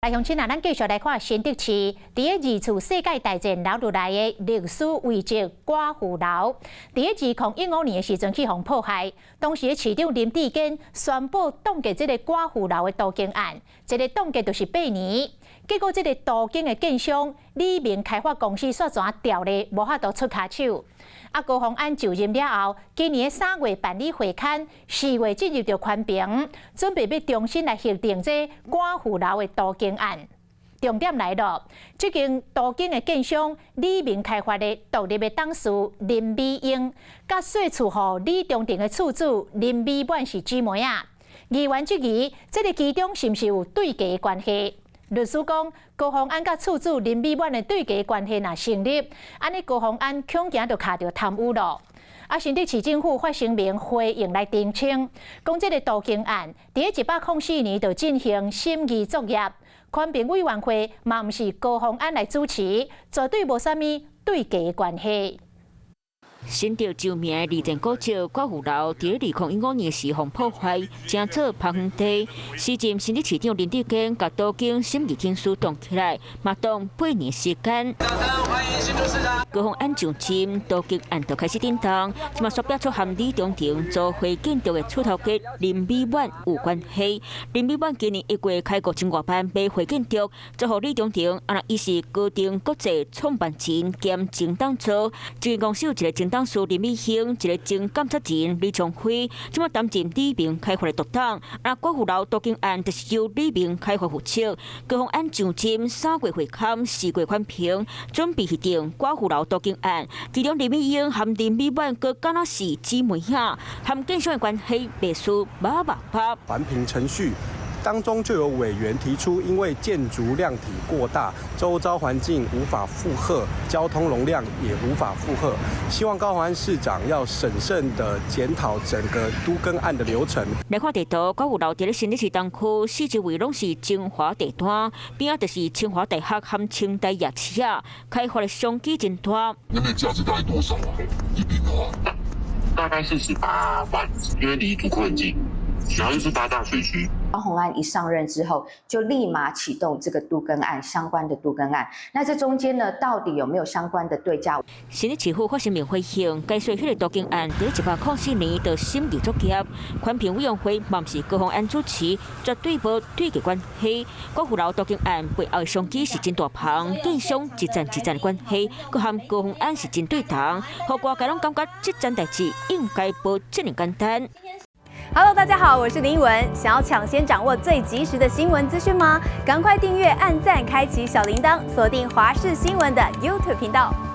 鄉親啊，咱繼續來看新竹市佇咧二次世界大戰留落來的歷史遺跡寡婦樓，佇咧2015年的時陣去予破壞。當時的市長林智堅宣布凍結這個寡婦樓的都更案，這個凍結就是8年。結果這個都更的建商李明開發公司煞怎調咧，無法度出跤手。啊，高虹安就任了後，今年3月辦理會勘，4月進入著環評，準備欲重新來核定這寡婦樓的都更案。重點來了，這間都更的建商李明開發的獨立的董事林美英，佮稅厝戶李中庭的厝主林美滿是姊妹仔。議員質疑，這个其中是毋是有對價的關係？律師講，高虹安佮厝主林美滿的對價關係若成立，按呢高虹安恐驚就卡著貪污咯。啊，新竹市政府發聲明回應來澄清，講這个都更案佇104年就進行審議作業，環評委員會嘛毋是高虹安來主持，絕對無啥物對價的關係。新竹著名的二戰古蹟寡婦樓，佇2015年時予破壞，成做芳園地。時任新竹市長林智堅共都更審議程序凍起來，嘛凍8年時間。高虹安上任，都更案就開始震動，這馬煞爆出和李中庭做會建築的厝頭家林美滿有關係。林美滿今年1月開5000外萬買會建築，租予李中庭，啊，伊是高定國際創辦人兼前董事，這間公司有一個前董事林美興，一個前監察人李長輝，這馬擔任李明開發的獨董。啊，寡婦樓都更案就是由李明開發負責。高虹安上任3月會勘，4月環評，準備核定寡婦樓都更案。其中林美英和林美滿閣敢若是姊妹仔，和建商的關係袂輸馬肉包。環評程序當中就有委員提出，因為建築量體過大，周遭環境無法負荷，交通容量也無法負荷，希望高虹安市長要審慎的檢討整個都更案的流程。來看地圖，寡婦樓佇咧新竹市東區，四周圍攏是精華地段，邊仔就是清華大學和清大夜市仔，開發的商機真大。那邊價值大概多少啊？一坪的話，大概48萬，因為離竹科很近，然後又是八大學區。高虹安一上任之後，就立馬啟動這個都更案相關的都更案。那這中間呢，到底有沒有相關的對價？新竹市府發聲明回應，該說彼个都更案佇104年就審議作業，環評委員會嘛毋是高虹安主持，絕對無對價關係。寡婦樓都更案背後的商機是真大芳，建商一層一層的關係，閣和高虹安是真對頭，予外界攏感覺這件代誌應該無這爾簡單。 Hello，大家好，我是林文。想要搶先掌握最及時的新聞資訊嗎？趕快訂閱、按讚、開啟小鈴鐺，鎖定華視新聞的 YouTube 頻道。